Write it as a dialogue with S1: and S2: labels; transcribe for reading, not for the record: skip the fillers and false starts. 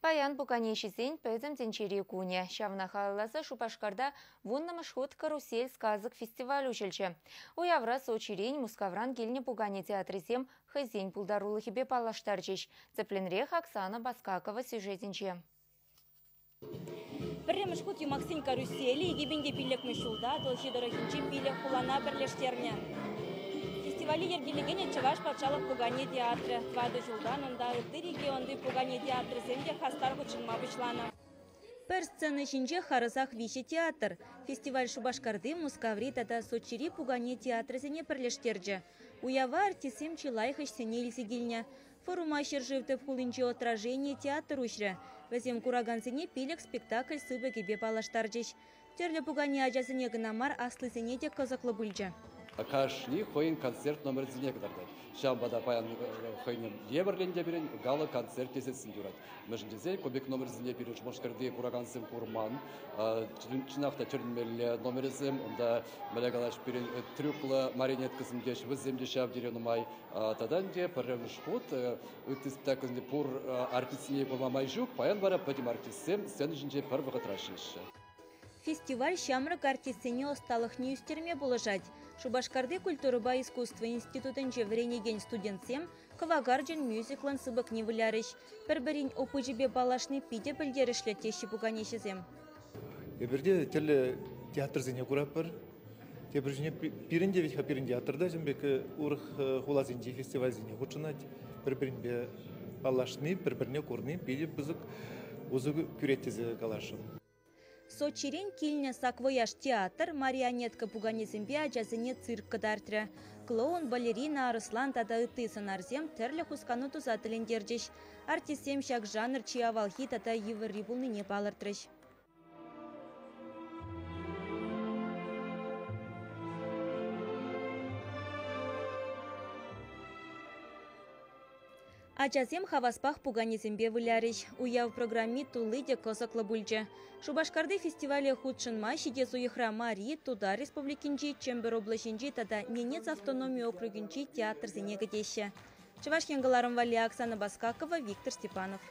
S1: Паян пуканеҫӗсен пӗтӗм тӗнчери кунӗ. Ҫавна халалласа Шупашкарта 10-мӗш хут «Карусель сказок» фестиваль уҫӑлчӗ. Уявра Сочирен, Мускавран килнӗ пукане театрӗсем хӑйсен пултарулӑхӗпе паллаштарчӗҫ. Тӗплӗнрех Оксана Баскакова сюжетӗнче.
S2: Пӗрремӗш хут юмахсен каруселӗ 2005-мӗш ҫулта Атӑлҫи тӑрӑхӗнчи 5 хулана пӗрлештернӗ. Фестивале йӗркелекенӗ Чӑваш патшалӑх пукане театрӗ. 4 ҫултан унта ытти регионти пукане театрӗсем те хастар хутшӑнма пуҫланӑ. Пӗр сцена ҫинче харӑсах 3 театр. Фестиваль Шупашкарти, Мускаври тата Сочири пукане театрӗсене пӗрлештерчӗ. Уява артистсем чи лайӑх ӗҫсене илсе килнӗ. Форума ҫӗршыв тӗп хулинче «Отражение» театр уҫрӗ. Вӗсем куракансене 5 спектакль сыпӑкӗпе паллаштарчӗҫ. Тӗрлӗ пукане ачасене кӑна мар, аслисене те кӑсӑклӑ пулчӗ.
S3: Кашни хӑйӗн концерт номерӗсене кӑтартать. Ҫавӑнпа та паян хӑйне евӗрлӗн те пирӗн гала-концерт тесе юрать. Мӗншӗн тесен ку пек номерсене пирӗн Шупашкарти куракансем курман. Чӑнах та тӗлӗнмелле номерӗсем. Унта, мӗнле калаҫ, пирӗн трюклӑ марионеткӑсем те, вӗсем те ҫав тери нумай. Тата ӗнтӗ пӗрремӗш хут ытти спектакльсенче пур артистсене курма май ҫук. Паян вара пӗтӗм артистсем сцена ҫинче пӗр вӑхӑтра ӗҫлеҫҫӗ.
S2: Фестиваль ҫамрӑк артистсене ӑсталӑхне ӳстерме пулӑшать. Шупашкарти культурӑпа искусство институтӗнче вӗренекен студентсем кӑвакарчӑн мюзиклӑн сыпӑкне вылярӗҫ. Пӗр-пӗрин опычӗпе паллашни питӗ пӗлтерӗшлӗ теҫҫӗ пуканеҫӗсем.
S4: Эпир те тӗрлӗ театрсене куратпӑр. Тепӗр ҫине пирӗн те вӗт-ха пирӗн театрта ҫын пек урӑх хуласенчи фестивальсене хутшӑнать. Пӗр-пӗринпе паллашни, пӗр-пӗрне курни питӗ пысӑк усӑ кӳрет тесе каласшӑн.
S2: Сочирен килнӗ «Саквояж» театр марионетка пуканесемпе ачасене цирк кӑтартрӗ. Клоун, балерина, арӑслан тата ытти сӑнарсем тӗрлӗ хускану туса тӗлӗнтерчӗҫ. Артистсем ҫак жанр чи авалхи тата йывӑрри пулнине палӑртрӗҫ. Ачасем хаваспах пуканесемпе вылярӗҫ. Уяв программи тулли те кӑсӑклӑ пулчӗ. Шупашкарти фестивале хутшӑнма ҫитес уйӑхра Мари, Тутар Республикинчи, Чӗмпӗр облаҫӗнчи тата Ненец автономи округӗнчи театрсене кӗтеҫҫӗ. Чӑваш Ен кӑларӑм валли Оксана Баскакова, Виктор Степанов.